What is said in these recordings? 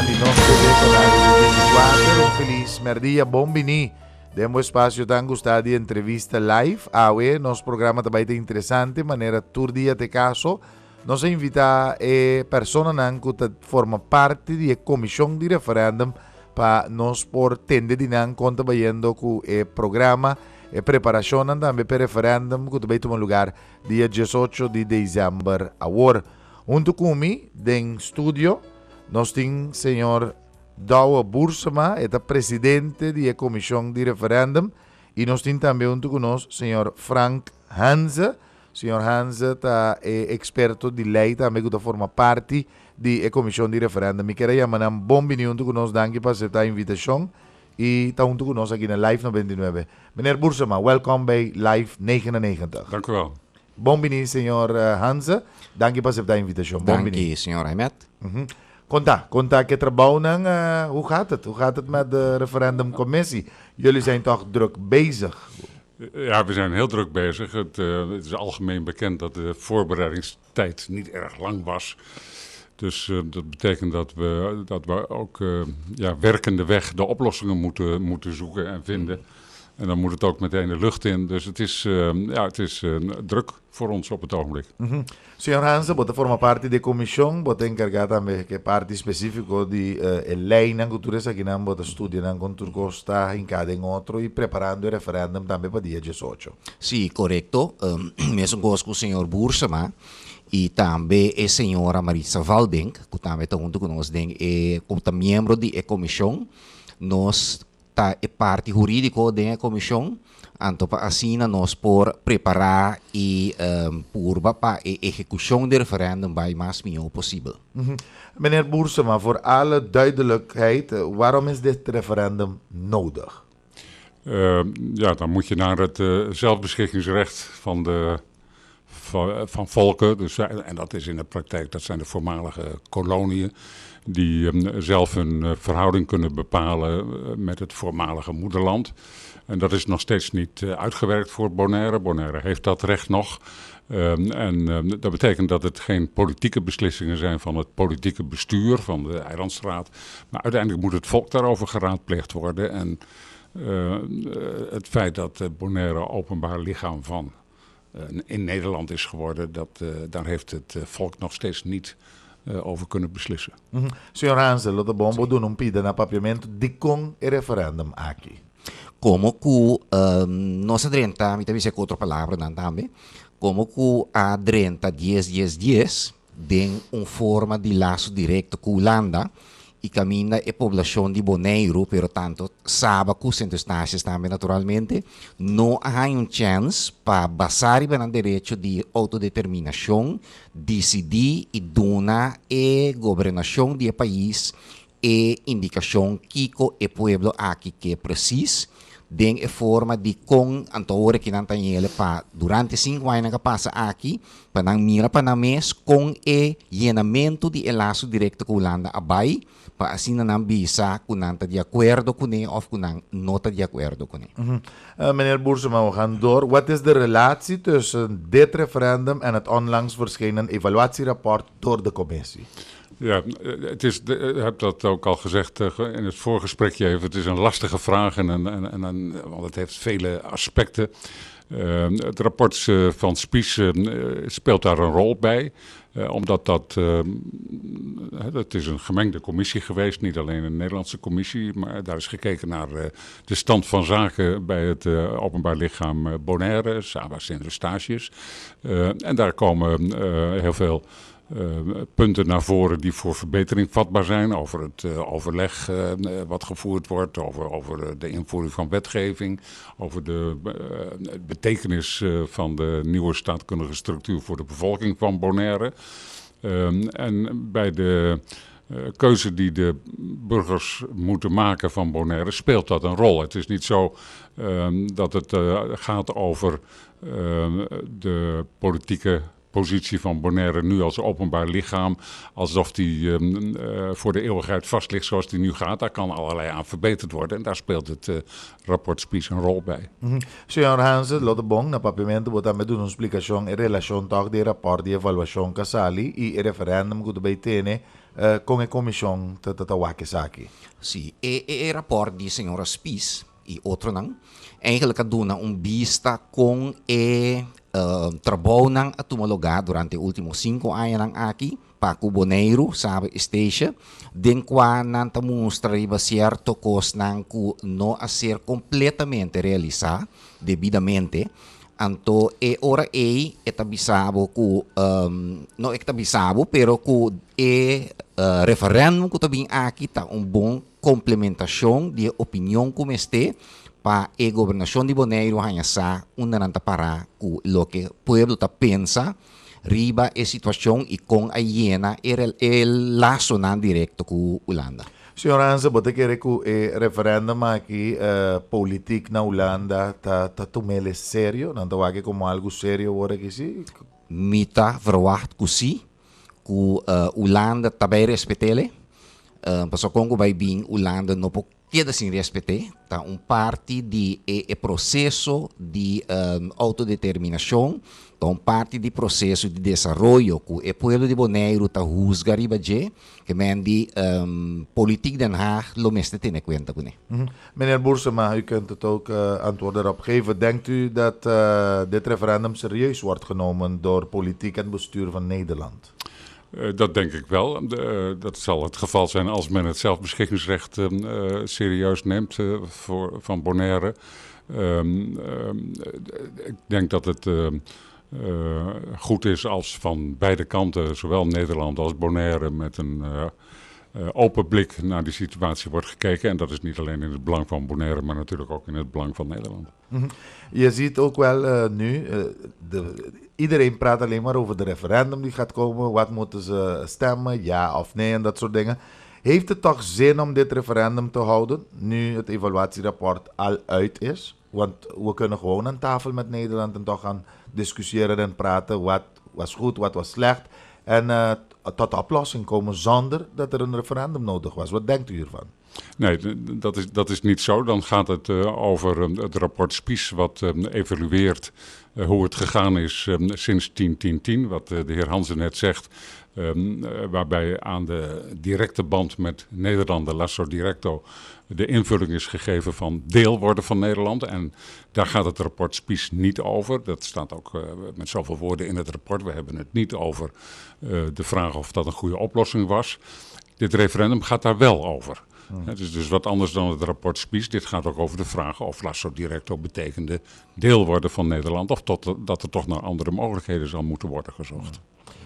di Nos TV Canal 24. Un feliz merdia, bon bini den bo espacio tan gusta di entrevista live. Awe nos programa ta bai ta interesante, manera tur dia te caso. Nos a invita e personanan cu ta forma parti di e comision di referendum pa nos por tende di nan con ta bayendo cu e programa, e preparacionnan tambe p'e referendum cu ta bay tuma lugar dia diesocho di december awor. Hunto cu mi den studio nos tin señor Douwe Boersema, e ta presidente di e comision di referendum y nos tin tambe hunto cu nos señor Frank Hanze. Señor Hanze ta e experto di ley tambe cu ta forma parti di e comision di referendum. Mi kier a yama nan bon bini hunto cu nos, danki pa acepta e invitacion y ta hunto cu nos aki na Live 99. Meneer Boersema, welkom bij Live 99. Dank u wel. Bon bini señor Hanze, danki pa acepta e invitacion. Bon bini. Danki señor Ahmed. Conta, conta ke trabounan, hoe gaat het? Hoe gaat het met de referendumcommissie? Jullie zijn toch druk bezig? Ja, we zijn heel druk bezig. Het is algemeen bekend dat de voorbereidingstijd niet erg lang was. Dus dat betekent dat we ook ja, werkende weg de oplossingen moeten zoeken en vinden. En dan moet het ook meteen de lucht in. Dus ja, het is druk voor ons op het ogenblik. Señor Hanse, bo ta forma parti di comision, bo ta encarga tambe cu parti specifico di leynan cu tur esakinan bo ta studia con tur cos ta hinca den otro y preparando e referendum tambe pa dia 18. Si, corecto. Mesun cos cu señor Boersema y tambe e señora Marisa Valdink, cu tambe ta hunto cu nos den e, ta miembro di e comision. Nos ta e parti huridico den e comision, anto pa asina nos por prepara y purba pa e ehecucion di referendum bay mas miho posibel. Meneer Boersema, voor alle duidelijkheid, waarom is dit referendum nodig? Ja, dan moet je naar het zelfbeschikkingsrecht van volken. Dus, en dat is in de praktijk, dat zijn de voormalige koloniën, die zelf hun verhouding kunnen bepalen met het voormalige moederland. En dat is nog steeds niet uitgewerkt voor Bonaire. Bonaire heeft dat recht nog. En dat betekent dat het geen politieke beslissingen zijn van het politieke bestuur van de eilandsraad. Maar uiteindelijk moet het volk daarover geraadpleegd worden. En het feit dat Bonaire openbaar lichaam van in Nederland is geworden, daar heeft het volk nog steeds niet over kunnen beslissen. Señor Hanse, lo ta bon bo duna un pida na papiamento di con e referendum aki. Como cu nos a drenta, mi ta bisa cu otro palabranan tambe, como cu a drenta 10 10 10 den un forma di laso directo cu Hulanda y caminda e poblacion di Bonaire, pero tanto Saba cu Sint Eustatius tambe naturalmente, no hay un chance pa basa riba nan derecho di autodeterminacion, dicidi y duna e gobernacion di e pais e indicacion kico e pueblo aki ke precies, den e forma di con anto ora cu nan ta yele pa durante 5 aña cu pasa aki, pa nan mira pa nan mes con e yenamento di e laso directo cu Hulanda a bay, pa asina nan bisa cu nan ta di acuerdo cu ne of cu nan no ta di acuerdo cu ne. Meneer Boersema, we gaan door. Wat is de relatie tussen dit referendum en het onlangs verschenen evaluatierapport door de commissie? Ja, ik heb dat ook al gezegd in het voorgesprekje even. Het is een lastige vraag, want het heeft vele aspecten. Het rapport van Spies speelt daar een rol bij, omdat het is een gemengde commissie geweest, niet alleen een Nederlandse commissie, maar daar is gekeken naar de stand van zaken bij het openbaar lichaam Bonaire, Saba Sint Eustatius. En daar komen heel veel punten naar voren die voor verbetering vatbaar zijn. Over het overleg wat gevoerd wordt, over de invoering van wetgeving, over de betekenis van de nieuwe staatkundige structuur voor de bevolking van Bonaire. En bij de keuze die de burgers moeten maken van Bonaire speelt dat een rol. Het is niet zo dat het gaat over de politieke positie van Bonaire nu als openbaar lichaam, alsof die voor de eeuwigheid vast ligt zoals die nu gaat. Daar kan allerlei aan verbeterd worden en daar speelt het rapport Spies een rol bij. Señor Hansen, lo ta bon, na papiamento bo tambe duna un splikashon e relashon tòg di e rapòrt di evaluashon ku a sali i e referèndum ku ta bai tene kon e komishon ta ta wak esaki. Sí, e e rapòrt di señora Spies i otronan eigenlijk a duna un bista kon e trabounan a tuma lugá durante e último sinku añanan aki pa ku Boneiru, Saba i Statia, den kua nan ta mustra riba sierto kosnan ku no a ser kompletamente realisá debidamente. Anto e ora ei e ta bisa bo ku, no e ta bisa bo, pero ku e referèndum ku ta bin aki ta un bon komplementashon di e opinion ku mester pa e gobernashon di Boneiru haña sa unda nan ta pará ku loke pueblo ta pensa riba e situashon i kon a yena e e lasonan direkto ku Hulanda. Señor Hanse, bo ta kere ku e referèndum aki politik na Hulanda ta ta tum'el e serio? Nan ta wak e komo algu serio awor aki si? Mi ta verwagt ku si, ku Hulanda ta bai respet'el e. Pasobra kon ku bai bin Hulanda no por keda sin respet'é. Ta un parti di e e proseso di outodeterminashon, ta un parti di proseso di desaroyo ku e pueblo di Boneiru ta husga riba dje, ke men di politiek Den Haag lo mester tene kuenta kuné. Meneer Boersema, u kunt het ook antwoord erop geven. Denkt u dat dit referendum serieus wordt genomen door politiek en bestuur van Nederland? Dat denk ik wel. Dat zal het geval zijn als men het zelfbeschikkingsrecht serieus neemt voor, van Bonaire. Ik denk dat het goed is als van beide kanten, zowel Nederland als Bonaire, met een open blik naar die situatie wordt gekeken. En dat is niet alleen in het belang van Bonaire, maar natuurlijk ook in het belang van Nederland. Je ziet ook wel nu, iedereen praat alleen maar over de referendum die gaat komen. Wat moeten ze stemmen, ja of nee en dat soort dingen. Heeft het toch zin om dit referendum te houden, nu het evaluatierapport al uit is? Want we kunnen gewoon aan tafel met Nederland en toch gaan discussiëren en praten. Wat was goed, wat was slecht. En tot oplossing komen zonder dat er een referendum nodig was. Wat denkt u hiervan? Nee, dat is niet zo. Dan gaat het over het rapport Spies wat evalueert hoe het gegaan is sinds 10-10-10, wat de heer Hansen net zegt. Waarbij aan de directe band met Nederland, de Lasso Directo, de invulling is gegeven van deel worden van Nederland. En daar gaat het rapport Spies niet over. Dat staat ook met zoveel woorden in het rapport. We hebben het niet over de vraag of dat een goede oplossing was. Dit referendum gaat daar wel over. Het is dus wat anders dan het rapport Spies. Dit gaat ook over de vraag of Lasso Directo betekende deel worden van Nederland of dat er toch naar andere mogelijkheden zal moeten worden gezocht.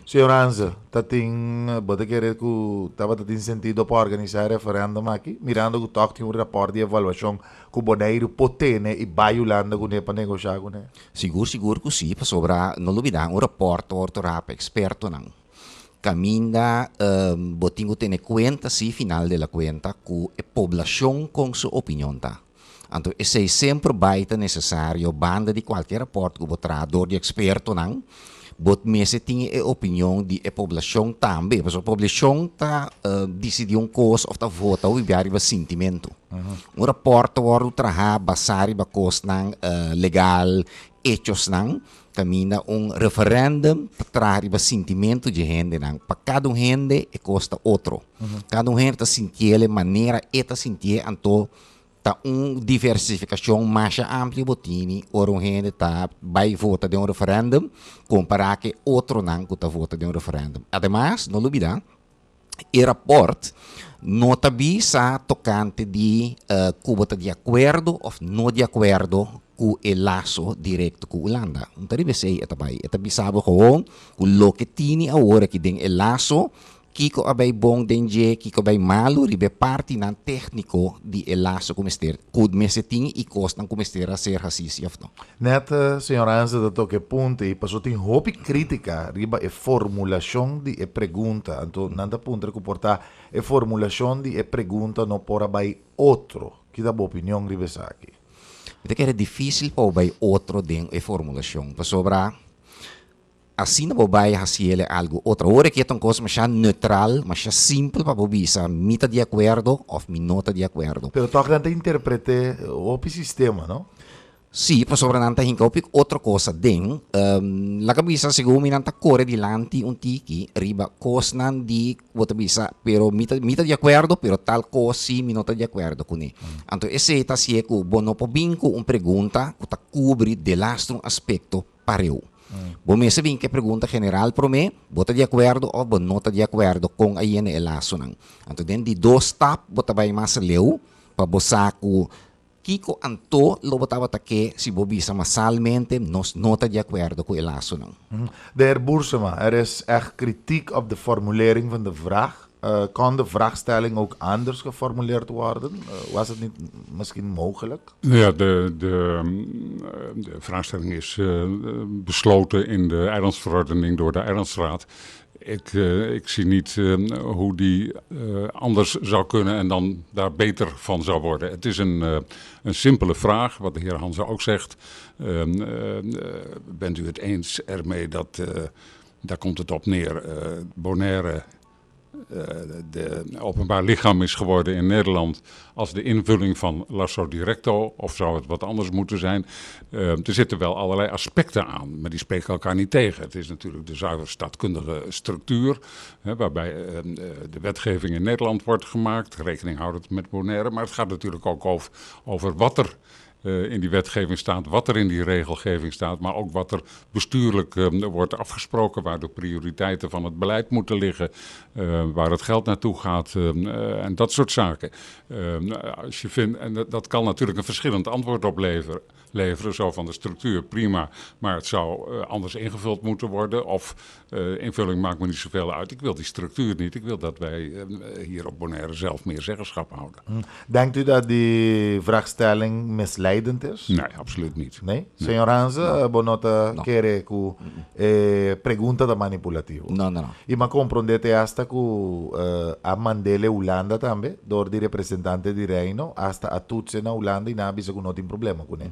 Señor Hanse, ta tin, bo ta kere ku tabata tin sentido pa organisá e referendum aki, mirando ku tòg tin un rapòrt di evaluashon ku Boneiru por tene i bai Hulanda kuné pa negoshá kuné? Sigur sigur ku si, pasobra no lubidá un rapòrt ta wòrdu traha pa ekspertonan. Kaminda bo tin ku tene kuenta si final de la kuenta ku e poblashon kon su opinion ta. Anto esei semper bai ta nesesario banda di kualke rapòrt ku bo traha dor di ekspertonan, bo mester tin e opinion di e poblashon tambe, pasobra poblashon ta disidí un kos òf ta vota hopi bia riba sintimentu. Un rapòrt ta wòrdu traha basá riba kosnan legal, echosnan, kaminda un referèndum ta traha riba sintimentu dje hendenan. Pa kada un hende e kos ta otro. Kada un hende ta sintiel e manera e ta sintié, anto ta un diversifikashon masha amplio bo tini ora un hende ta bai vota den un referèndum kompará ku e otronan ku ta vota den un referèndum. Ademas, no lubidá, e rapòrt no ta bisa tokante di ku bo ta di akuerdo òf no di akuerdo ku e laso direkto ku Hulanda. No ta riba esei e ta bai. E ta bisa bo gewoon ku loke tini awor aki den e laso, kiko a bai bon den dje, kiko a bai malu riba e partinan tékniko di e laso ku mester ku mester tin i kosnan ku mester a ser hasí si òf no. Net señor Hanse ta toka e punto ei pasobra tin hopi krítika riba e formulashon di e pregunta. Anto nan ta puntra ku por ta e formulashon di e pregunta no por a bai otro. Ki ta bo opinion riba esaki? Mi ta kere difísil pa bo bai otro den e formulashon pasobra. Asina bo bai hasiele algu otro. Ora ki e ta un kos masha neutral, masha simpel pa bo bisa mi ta di akuerdo òf mi no ta di akuerdo. Pero tòg nan ta interpret'é hopi sistema, no? Sí, pasobra nan ta hinka hopi otro kos aden. Laga bisa segun mi nan ta kore dilanti un tiki riba kosnan di bo ta bisa pero mi ta mi ta di akuerdo pero tal kos sí mi no ta di akuerdo kuné. Anto esei ta hasié ku bo no por bin ku un pregunta ku ta kubri delaster un aspekto pareu. Bo mester bin ke pregunta general promé, bo ta di akuerdo òf bo no ta di akuerdo kon a yena e lasonan. Anto den di dos stap bo ta bai mas leu pa bo sa ku kiko anto lo bo tabata ke si bo bisa masalmente nos no ta di akuerdo ku e lasonan. De heer Boersema, er is echt kritiek op de formulering van de vraag. Kon de vraagstelling ook anders geformuleerd worden? Was het niet misschien mogelijk? Ja, de, de, de vraagstelling is besloten in de eilandsverordening door de eilandsraad. Ik, ik zie niet hoe die anders zou kunnen en dan daar beter van zou worden. Het is een, een simpele vraag, wat de heer Hanze ook zegt. Bent u het eens ermee dat, daar komt het op neer, Bonaire de openbaar lichaam is geworden in Nederland als de invulling van Lasso Directo, of zou het wat anders moeten zijn? Er zitten wel allerlei aspecten aan, maar die spreken elkaar niet tegen. Het is natuurlijk de zuiver staatkundige structuur, hè, waarbij de wetgeving in Nederland wordt gemaakt, rekening houdend met Bonaire, maar het gaat natuurlijk ook over, over wat er in die wetgeving staat, wat er in die regelgeving staat, maar ook wat er bestuurlijk wordt afgesproken, waar de prioriteiten van het beleid moeten liggen, waar het geld naartoe gaat en dat soort zaken. Als je vindt, en dat, dat kan natuurlijk een verschillend antwoord opleveren. Leveren, zo van de structuur, prima, maar het zou anders ingevuld moeten worden. Of invulling maakt me niet zoveel uit. Ik wil die structuur niet. Ik wil dat wij hier op Bonaire zelf meer zeggenschap houden. Denkt u dat die vraagstelling misleidend is? Nee, absoluut niet. Nee? Nee. Señor Hanze, no. Bo no ta no. Kere ku e pregunta ta manipulativo? No, no, no. I m'a komprondé te hasta ku a mand'é Hulanda tambe dor di representante di Reino, hasta a toetsen na Hulanda i nan a bisa ku no tin problema kuné.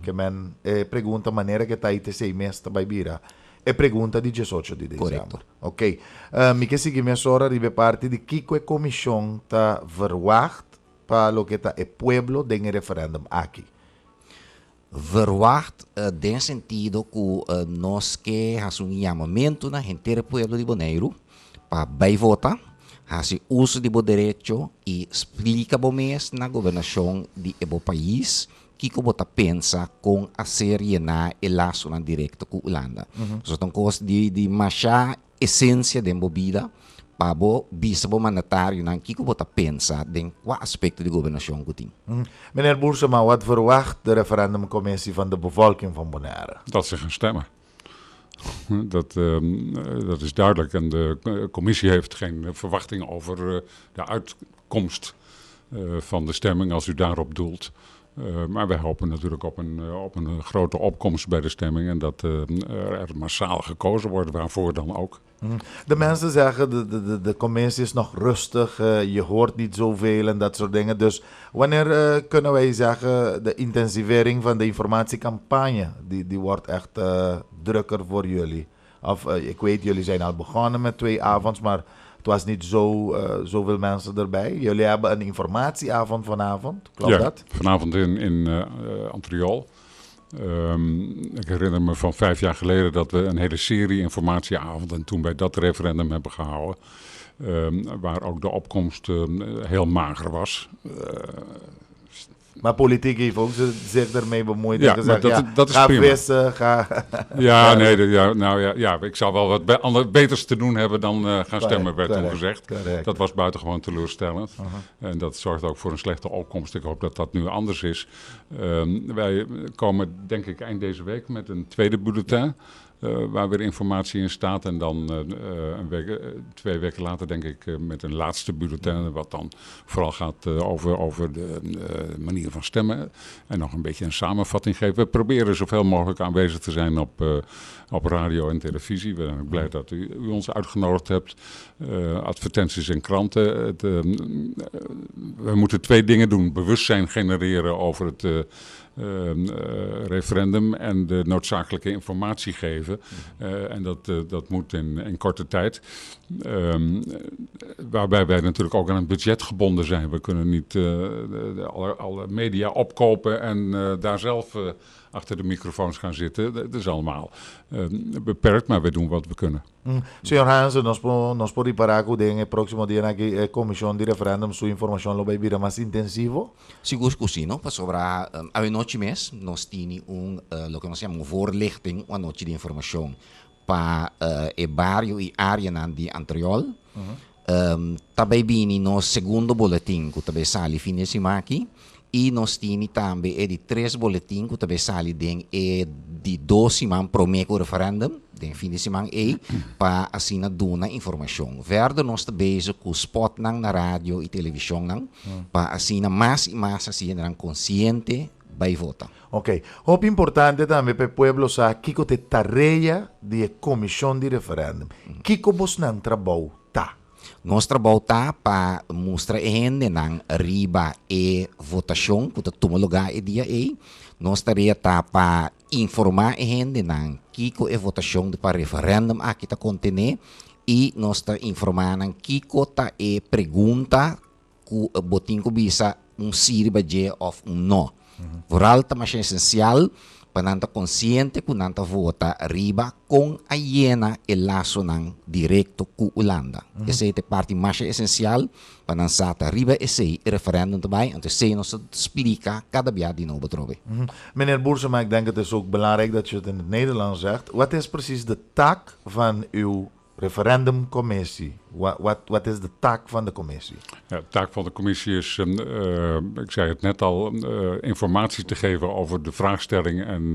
Ke men e pregunta manera ke ta ITC mes ta bai bira e pregunta di diesocho di december. Korekto. Ok. Mi ke sigui mesora riba e parti di kiko e komishon ta verwagt pa loke ta e pueblo den e referendum aki. Verwagt den sentido ku nos ke hasi un yamamentu na henter e pueblo di Boneiru pa bai vota, hasi uso di bo derecho i splika bo mes na gobernashon di e bo pais kiko bo ta pensa kon a ser yená e lasonan direkto ku Hulanda. So ta un kos di di masha esensia den bo bida pa bo bisa bo mandatarionan kiko bo ta pensa den kua aspekto di gobernashon ku tin. Meneer Boersema, wat verwacht de referendumcommissie van de bevolking van Bonaire? Dat ze gaan stemmen. Dat, dat is duidelijk. En de commissie heeft geen verwachting over de uitkomst van de stemming, als u daarop doelt. Maar wij hopen natuurlijk op een grote opkomst bij de stemming en dat er massaal gekozen wordt, waarvoor dan ook. De mensen zeggen, de, de, de, de commissie is nog rustig, je hoort niet zoveel en dat soort dingen. Dus wanneer kunnen wij zeggen, de intensivering van de informatiecampagne, die, die wordt echt drukker voor jullie? Of ik weet, jullie zijn al begonnen met twee avonds, maar het was niet zo, zoveel mensen erbij. Jullie hebben een informatieavond vanavond, klopt ja, dat? Vanavond in, in Antriol. Ik herinner me van 5 jaar geleden dat we een hele serie informatieavonden toen bij dat referendum hebben gehouden. Waar ook de opkomst heel mager was. Maar politiek heeft ook zich ermee bemoeid. Ja, en gezegd, maar dat, ja, dat is ga prima. Vissen, ga... Ja, nee, ja, nou ja, ja, ik zou wel wat be ander, beters te doen hebben dan gaan stemmen, werd toen gezegd. Dat was buitengewoon teleurstellend. En dat zorgt ook voor een slechte opkomst. Ik hoop dat dat nu anders is. Wij komen, denk ik, eind deze week met een tweede bulletin, waar weer informatie in staat. En dan een week, 2 weken later, denk ik, met een laatste bulletin. Wat dan vooral gaat over, over de manier van stemmen. En nog een beetje een samenvatting geven. We proberen zoveel mogelijk aanwezig te zijn op, op radio en televisie. We zijn ook blij dat u, u ons uitgenodigd hebt. Advertenties in kranten. Het, we moeten twee dingen doen. Bewustzijn genereren over het referendum en de noodzakelijke informatie geven. En dat moet in korte tijd. Waarbij wij natuurlijk ook aan een budget gebonden zijn. We kunnen niet alle media opkopen en daar zelf achter de microfoons gaan zitten. Dat is allemaal beperkt, maar we doen wat we kunnen. Señor Hansen, nos por ripará ku den próksimo dia aki e komishon di referendum su informashon lo bai bira mas intensivo? Sigur ku si, no? Pasobra anochi mes nos tin loke nos yama un voorlichting, un anochi di informashon pa e bario i área di Antriol. Tambe bini nos segundo boletin ku tambe sali fin di siman aki i nos tin tambe e di tres boletin ku tambe sali den e di 2 siman promé ku referendum den fin di siman ei pa asina duna informashon. Verder nos ta bezig ku spot nan na radio i televishon nan pa asina mas i mas asina nan konsiente bai vota. Ok. Hopi importante tambe pa pueblo sa kiko ta tarea di komishon di referendum. Kiko bosnan trabou ta? Nos trabou ta pa mustra e hendenan riba e votashon ku ta tuma lugá e dia ei. Nos tarea ta pa informá e hendenan kiko e votashon pa referendum aki ta kontené i nos ta informá nan kiko ta e pregunta ku bo tin ku bisa un si riba dje òf un no. Vooral ta mas esensial pa nan ta konsiente ku nan ta vota riba kon a yena e lasonan direkto ku Hulanda. Esei ta e parti mas esensial pa nan sa ta riba esei e referendum tambe, anto esei nos ta splika kada bia di nobo trobe. Meneer Boersema, ik denk het is ook belangrijk dat je het in het Nederlands zegt. Wat is precies de taak van uw referendumcommissie? Wat is de taak van de commissie? Ja, de taak van de commissie is, ik zei het net al, informatie te geven over de vraagstelling en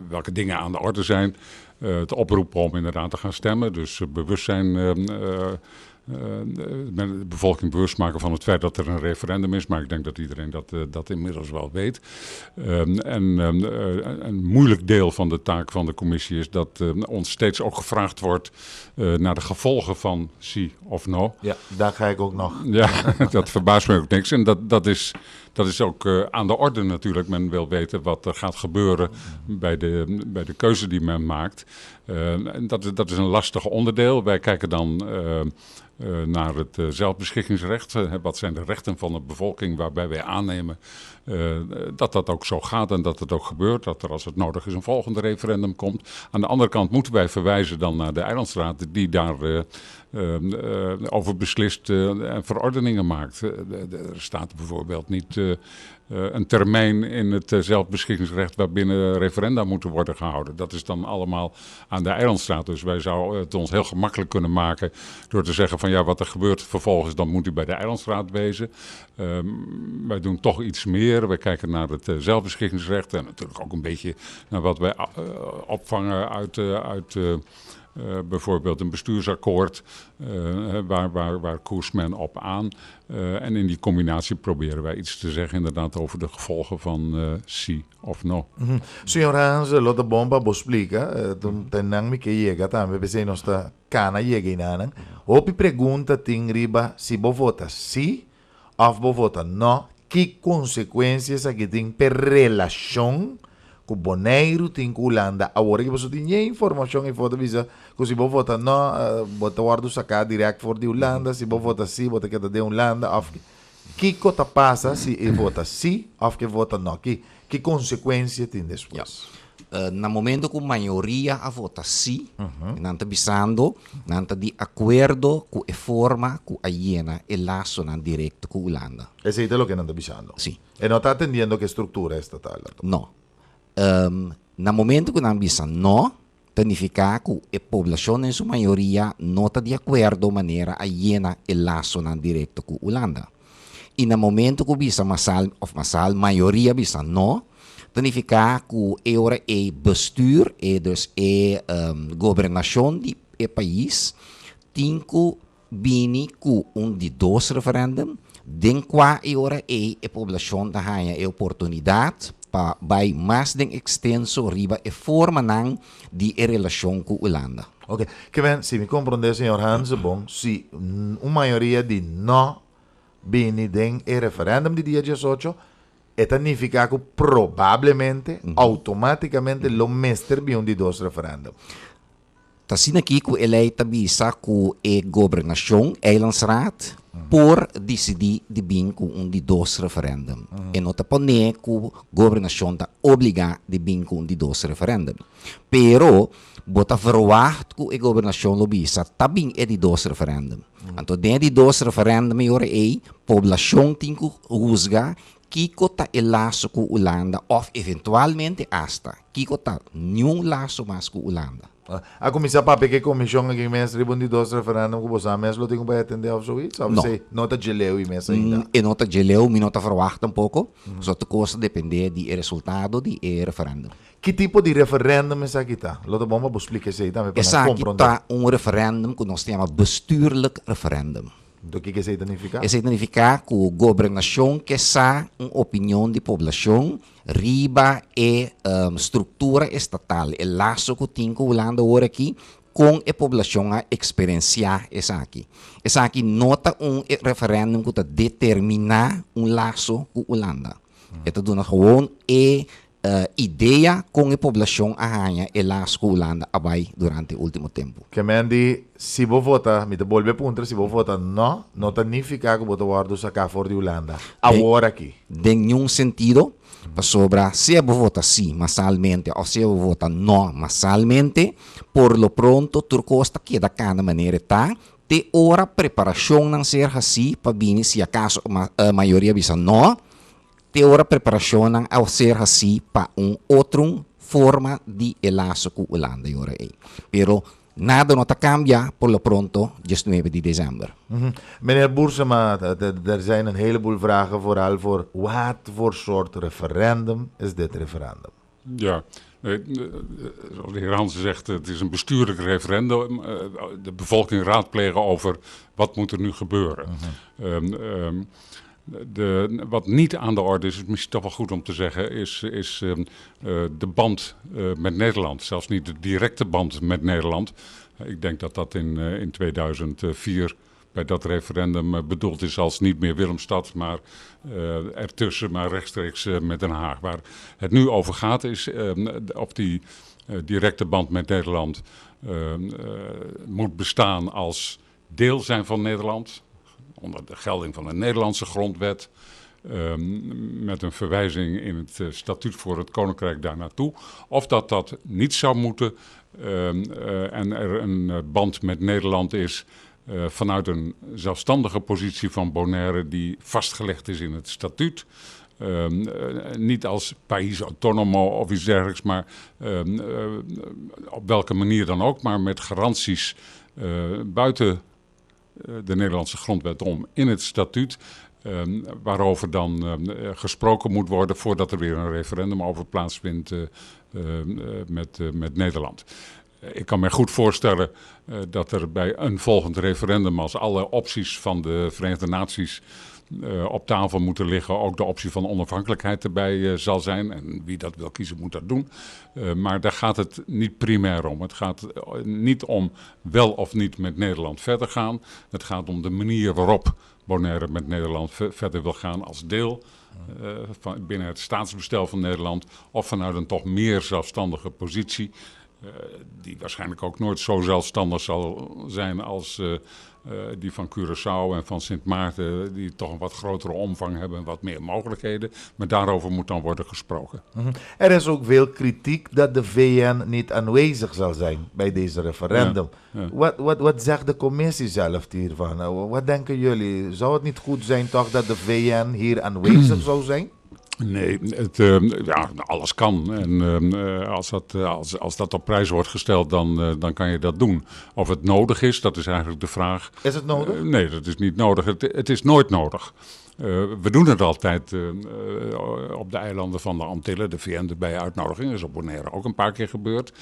welke dingen aan de orde zijn. Het oproepen om inderdaad te gaan stemmen, dus bewustzijn, de bevolking bewust maken van het feit dat er een referendum is. Maar ik denk dat iedereen dat inmiddels wel weet. En een moeilijk deel van de taak van de commissie is dat ons steeds ook gevraagd wordt naar de gevolgen van si of no. Ja, daar ga ik ook nog. Ja, dat verbaast me ook niks. En dat is ook aan de orde natuurlijk. Men wil weten wat er gaat gebeuren bij de keuze die men maakt. En dat is een lastig onderdeel. Wij kijken dan naar het zelfbeschikkingsrecht. Wat zijn de rechten van de bevolking waarbij wij aannemen dat dat ook zo gaat en dat het ook gebeurt. Dat er als het nodig is een volgende referendum komt. Aan de andere kant moeten wij verwijzen dan naar de eilandsraad die daar over beslist en verordeningen maakt. Er staat bijvoorbeeld niet een termijn in het zelfbeschikkingsrecht waarbinnen referenda moeten worden gehouden. Dat is dan allemaal aan de eilandsraad. Dus wij zouden het ons heel gemakkelijk kunnen maken door te zeggen van ja, wat er gebeurt vervolgens, dan moet u bij de eilandsraad wezen. Wij doen toch iets meer. We kijken naar het zelfbeschikkingsrecht en natuurlijk ook een beetje naar wat wij opvangen uit bijvoorbeeld een bestuursakkoord, waar koerst men op aan? En in die combinatie proberen wij iets te zeggen inderdaad over de gevolgen van si of no. Señor Hans, lo ta bon pa bo splika, tenang mi ke yega tambe, p'esei nos ta kana yega einan. Hopi pregunta tin riba si bo vota si òf bo vota no, ki konsekuensia esaki tin pa relashon ku Boneiru tin ku Hulanda. Awor ku bo tin informashon i foto bisa ku si bo vota no, bo ta wòrdu saká direct for di Hulanda, si bo vota si, bo ta keda den Hulanda, òf kiko ta pasa si e vota si òf ku vota no? Ki konsekuensia tin despues? Na momento ku mayoria a vota si, nan ta bisando, nan ta di akuerdo ku e forma ku a yena e lasonan direkto ku Hulanda. Esei ta loke nan ta bisando. Si. E no ta atendiendo ku struktura estatal. No. Na momento ku nan bisa no, significa ku e poblashon en su mayoria no ta di akuerdo manera a yena e lasonan direkto ku Hulanda. I na momento ku bisa masal òf masal mayoria bisa no, significa ku e ora e bestuur, e dus e gobernashon di e pais, tin ku bini ku un di dos referendum, den kua e ora e poblashon ta haña e oportunidat pa bai mas den ekstenso riba e formanan di e relashon ku Hulanda. Ok, ke men, si mi komprondé, señor Hans, bon, si un mayoria di no. bini den e referendum di dia 18, e ta nifiká ku probablemente, outomátikamente lo mester bin un di dos referendum. Ta asina aki ku e lei ta bisa ku e gobernashon, Eilandsraad, por disidí di bin ku un di dos referendum. E no ta pone ku gobernashon ta obligá di bin ku un di dos referendum. Pero bo ta verwagt ku e gobernashon lo bisa ta bin e di dos referendum. Anto den e di dos referendum e ora ei poblashon tin ku husga kiko ta e laso ku Hulanda òf eventualmente asta kiko ta niun laso mas ku Hulanda. A kuminsá papia ku e komishon aki mes riba un di dos referendum ku bo sa mes lo tin ku bai atendé òf zoiets? Òf No. esei no ta djeleu i mes ainda? E no ta djeleu, mi no ta verwagt tampoko. So tur kos ta dependé di e resultado di e referendum. Ki tipo di referendum esaki ta? Lo ta bon pa bo splika esei tambe pa nan Esaki komprondé. ta un referendum ku nos ta yama bestuurlijk referendum. Enton kiko esei ta nifiká? Esei ta nifiká ku gobernashon ke sa un opinion di poblashon riba e struktura estatal, e laso ku tin ku Hulanda awor aki, kon e poblashon a eksperensiá esaki. Esaki no ta un referèndum ku ta determiná un laso ku Hulanda. E ta duna gewoon e idea kon e poblashon a haña e las ku Hulanda a bai durante e ultimo tempu. Ke men di, si bo vota, mi ta bolbe puntra, si bo vota no, no ta nifiká ku bo ta wòrdu saká for di Hulanda awor aki. Den niun sentido, pasobra sea bo vota sí masalmente òf sea bo vota no masalmente, por lo pronto tur kos ta keda kana manera e ta, te ora preparashonnan ser hasí pa bini si akaso mayoria bisa no. Te ora preparashonnan a ser hasí pa un otrun forma di e laso ku Hulanda e ora ei. Pero nada no ta kambia por lo pronto diesnuebe di desèmber. Meneer Boersema, er zijn een heleboel vragen vooral voor wat voor soort referendum is dit referendum? Ja, zoals de heer Hansen zegt, het is een bestuurlijk referendum. De bevolking raadplegen over wat moet er nu gebeuren. Wat niet aan de orde is, is misschien toch wel goed om te zeggen, is de band met Nederland. Zelfs niet de directe band met Nederland. Ik denk dat dat in 2004 bij dat referendum bedoeld is als niet meer Willemstad, maar ertussen, maar rechtstreeks met Den Haag. Waar het nu over gaat is of die directe band met Nederland moet bestaan als deel zijn van Nederland, onder de gelding van de Nederlandse grondwet, met een verwijzing in het statuut voor het Koninkrijk daar naartoe. Of dat dat niet zou moeten en er een band met Nederland is vanuit een zelfstandige positie van Bonaire die vastgelegd is in het statuut. Niet als país autónomo of iets dergelijks, maar op welke manier dan ook, maar met garanties buiten de Nederlandse grondwet om in het statuut, waarover dan gesproken moet worden voordat er weer een referendum over plaatsvindt met Nederland. Ik kan me goed voorstellen dat er bij een volgend referendum, als alle opties van de Verenigde Naties op tafel moeten liggen, ook de optie van onafhankelijkheid erbij zal zijn. En wie dat wil kiezen, moet dat doen. Maar daar gaat het niet primair om. Het gaat niet om wel of niet met Nederland verder gaan. Het gaat om de manier waarop Bonaire met Nederland verder wil gaan als deel binnen het staatsbestel van Nederland of vanuit een toch meer zelfstandige positie, die waarschijnlijk ook nooit zo zelfstandig zal zijn als die van Curaçao en van Sint Maarten, die toch een wat grotere omvang hebben en wat meer mogelijkheden. Maar daarover moet dan worden gesproken. Er is ook veel kritiek dat de VN niet aanwezig zal zijn bij deze referendum. Wat zegt de commissie zelf hiervan? Nou, wat denken jullie? Zou het niet goed zijn toch dat de VN hier aanwezig zou zijn? Nee, ja, alles kan. En als dat op prijs wordt gesteld, dan kan je dat doen. Of het nodig is, dat is eigenlijk de vraag. Is het nodig? Nee, dat is niet nodig. Het is nooit nodig. We doen het altijd op de eilanden van de Antillen, de VN erbij uitnodiging. Dat is op Bonaire ook een paar keer gebeurd.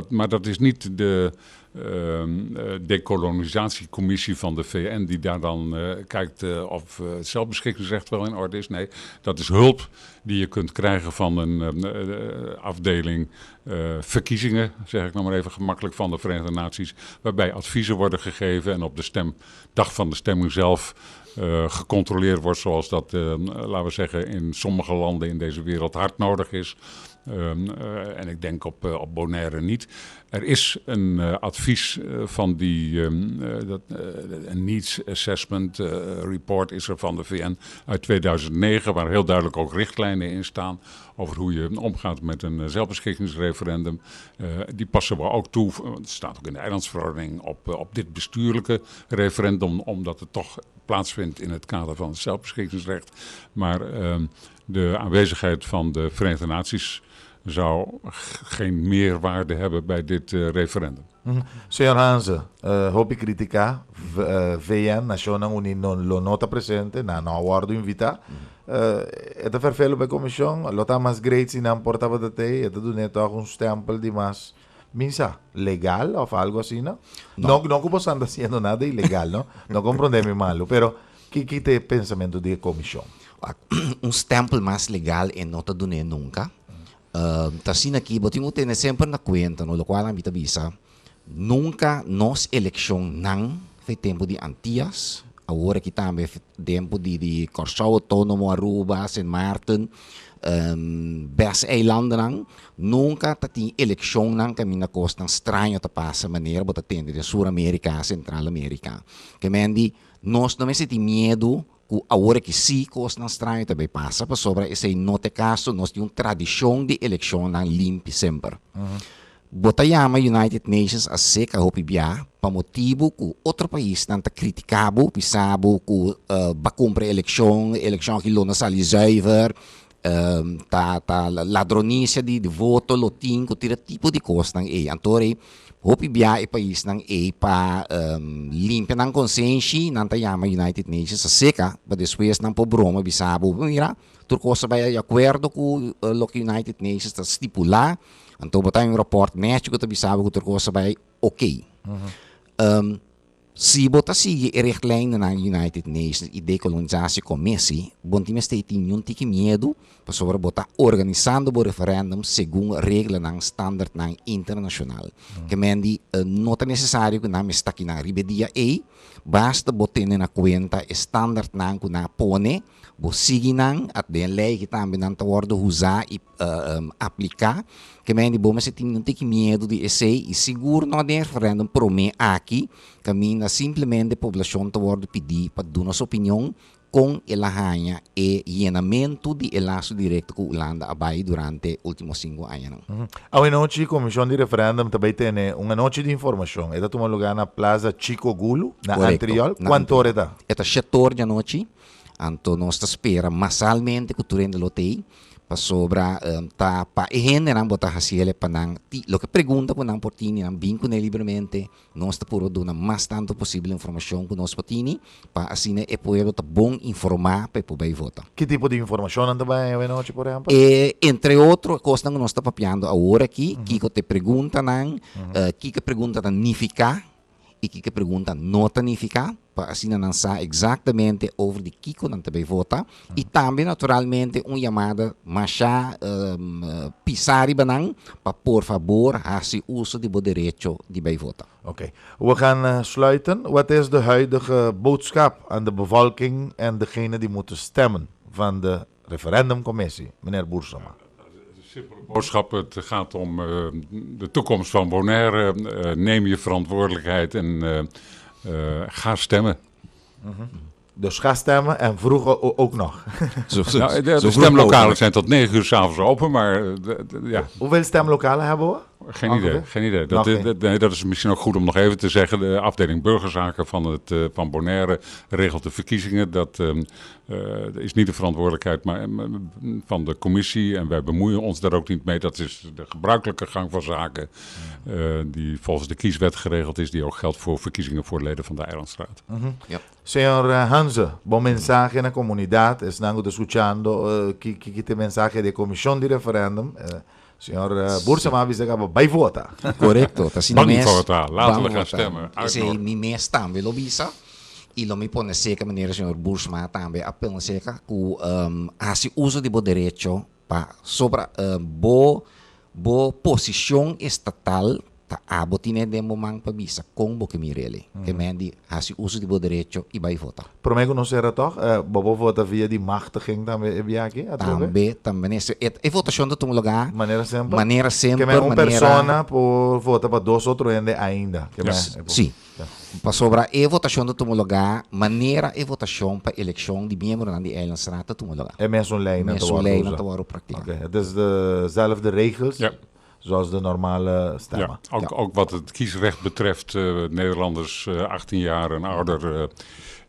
Maar dat is niet de decolonisatiecommissie van de VN die daar dan kijkt of het zelfbeschikkingsrecht wel in orde is. Nee, dat is hulp die je kunt krijgen van een afdeling verkiezingen, zeg ik nog maar even gemakkelijk, van de Verenigde Naties, waarbij adviezen worden gegeven en op de dag van de stemming zelf Gecontroleerd wordt zoals dat, laten we zeggen, in sommige landen in deze wereld hard nodig is. En ik denk op Bonaire niet. Er is een advies van die, een needs assessment report is er van de VN uit 2009, waar heel duidelijk ook richtlijnen in staan over hoe je omgaat met een zelfbeschikkingsreferendum. Die passen we ook toe, het staat ook in de eilandsverordening, op dit bestuurlijke referendum, omdat het toch plaatsvindt in het kader van het zelfbeschikkingsrecht. Maar de aanwezigheid van de Verenigde Naties zou geen meerwaarde hebben bij dit referendum. Señor Hanze, hopi kritika, VN, Nashonnan Uní no, lo no ta presente, nan no a wòrdu invitá. E ta ferfelu pa e komishon, lo ta mas great si nan por tabata tei, e ta dun'é tòg un stèmpel di mas, minsa, legal òf algo asina. No, no ku boso anda hasiendo nada ilegal, no, no komprondé mi malu, pero ki ki ta e pensamentu di e komishon? Un stèmpel mas legal e no ta dun'é nunka. Ta asina aki bo tin ku tene semper na kuenta, no, lokual ami ta bisa, nunka nos elekshonnan fe tempu di Antias, awor aki tambe tempu di di Kòrsou Outónomo, Aruba, Sint Maarten, bes eilandennan, nunka ta tin elekshonnan kaminda kosnan straño ta pasa manera bo ta tende den Sur Amerika, Sentral Amerika. Ke men di nos no mester tin miedu ku awor aki sí kosnan straño ta bay pasa pasobra esei no ta e kaso, nos tin un tradishon di elekshonnan limpi semper. Bo ta yama United Nations a seka hopi bia pa motibu ku otro paisnan ta kritika bo, bisa bo ku ba kumpra elekshon, e elekshon aki lo no sali zuiver, ta ta ladronisia di voto lo tin ku tira tipo di kosnan ei. Anto rei hopi bia e paisnan ei pa limpia nan konsenshi nan ta yama United Nations a seka pa despues nan por broma bisa bo mira tur kos a bai di akuerdo ku loke United Nations ta stipulá anto bo ta un rapòrt nèchi ku ta bisa bo ku tur kos a bai oké. Si bo ta sigui e richtlijnennan United Nations i Decolonisatiecommissie, bo no tin mester tin niun tiki miedu, pasobra bo ta organisando bo referendum segun reglanan, standaardnan internacional. Ke men di no ta necesario ku nan mester ta kinan riba e dia ei, basta bo tene na kuenta e standaardnan ku nan a pone, bo sigui nan, at den ley ki tambe nan ta wordo usa i apliká, ke men di bo mester tin un tiki miedu di esei i sigur no den referendum promé aki kaminda simplemente poblashon ta wòrdu pidí pa duna su opinion kon el a haña e yenamentu di e laso direkto ku Hulanda a bai durante último sinku añanan. Awenochi Komishon di Referendum ta bai tene un anochi di informashon. E ta tuma lugá na Plaza Chico Gulu na Antriol. Kuantu ora e ta? E ta shetor di anochi. Anto nos ta spera masalmente ku tur hende lo t'ei. Pasobra ta pa e hendenan bo ta hasiel e pa nan ti loke pregunta ku nan por tini nan bin kuné libremente. Nos ta purba duna mas tantu posibel informashon ku nos por tini pa asina e pueblo ta bon informá pa e por bai vota. Ki tipo di informashon nan ta bai haña awenochi por ehèmpel? E entre otro kosnan ku nos ta papiando awor aki, kiko ta e preguntanan, kiko e pregunta ta nifiká i kiko e pregunta no ta nifiká, pa asina nan sa eksaktamente over di kiko nan ta bai vota. I tambe naturalmente un yamada masha pisá riba nan pa por fabor hasi uso di bo derecho di bai vota. Oké. We gaan sluiten. Wat is de huidige boodschap aan de bevolking en degenen die moeten stemmen van de referendumcommissie, meneer Boersema? Simpele boodschap, het gaat om de toekomst van Bonaire. Neem je verantwoordelijkheid en ga stemmen. Dus ga stemmen en vroeg ook nog. Nou, de stemlokalen zijn tot 9 uur s'avonds open, maar ja. Hoeveel stemlokalen hebben we? Geen idee, geen idee. Dat, nee, dat is misschien ook goed om nog even te zeggen. De afdeling burgerzaken van Bonaire regelt de verkiezingen. Dat is niet de verantwoordelijkheid maar van de commissie. En wij bemoeien ons daar ook niet mee. Dat is de gebruikelijke gang van zaken die volgens de kieswet geregeld is. Die ook geldt voor verkiezingen voor leden van de Eilandsraad. Ja. Señor Hanze, bo mensahe na komunidat, esnan ku ta skuchando, ki ta e mensahe di e komishon di referendum? Señor Boersema a bisa kaba bai vota. Korekto, ta asina mes. Ban vota, laten we gaan stemmen. Esei mi mes tambe lo bisa i lo mi pone seka manera señor Boersma tambe a pone seka ku hasi uso di bo derecho pa sobra bo bo posishon estatal. Ta abo tine den bo man pa bisa kon bo ke mira elei. Ke men di hasi uso di bo derecho i bai vota. Promé ku nos sera tòg, bo por vota via di machtiging tambe e biaha aki, atrobe? Tambe, tambe nese. E e votashon ta tuma lugá Manera semper? manera Ke semper, men un manera. persona por vota pa dos otro hende ainda. Ke men e por. Sí. Pasobra e votashon ta tuma lugá manera e votashon pa elekshon di miembronan di Eilandsraad ta tuma lugá. E mesun leinan ta Mesun wòrdu leinan usa. ta wòrdu praktiká. Oké, het is dezelfde regels. Ja. Zoals de normale stemmen. Ja, ook, ook wat het kiesrecht betreft, Nederlanders 18 jaar en ouder,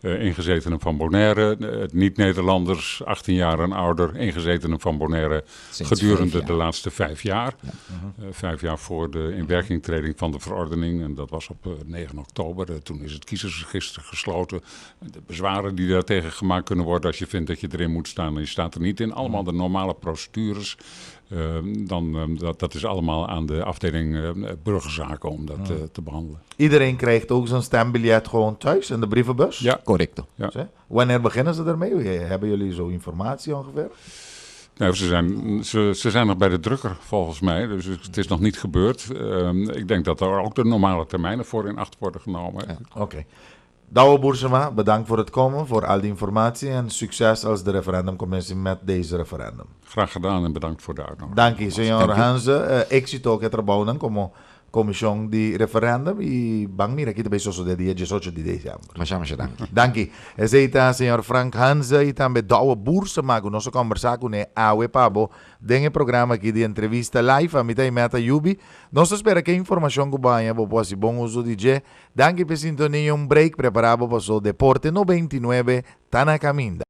ingezetenen van Bonaire, niet-Nederlanders 18 jaar en ouder, ingezetenen van Bonaire Sinds gedurende 5 de jaar. laatste 5 jaar. 5 jaar voor de inwerkingtreding van de verordening. En dat was op 9 oktober. Toen is het kiezersregister gesloten. De bezwaren die daartegen gemaakt kunnen worden als je vindt dat je erin moet staan en je staat er niet in. Allemaal de normale procedures. Dan, dat is allemaal aan de afdeling burgerzaken om dat te behandelen. Iedereen krijgt ook zijn stembiljet gewoon thuis in de brievenbus? Ja. Correcto. Ja. Zie? Wanneer beginnen ze ermee? Hebben jullie zo informatie ongeveer? Nou, ze zijn nog bij de drukker volgens mij, dus het is nog niet gebeurd. Ik denk dat daar ook de normale termijnen voor in acht worden genomen. Ja. Oké. Douwe Boersema, bedankt voor het komen, voor al die informatie en succes als de referendumcommissie met deze referendum. Graag gedaan en bedankt voor de uitnodiging. Dank je, señor Dank u. Hanze. Éxito ku e trabounan komo komishon di referendum i ban mira ki ta bay sosodé dia 18 di desèmber. Masha masha danki. Danki. Esei ta señor Frank Hanze i tambe Douwe Boersema ku nos a kòmbersá kuné awe pa bo den e programa aki di entrevista live. Ami ta Imeta Yubi. Nos ta spera ku e informashon ku bo haña bo por hasi bon uso di dje. Danki p'e sintonia. Un break prepará bo paso Deporte 99 ta na kaminda.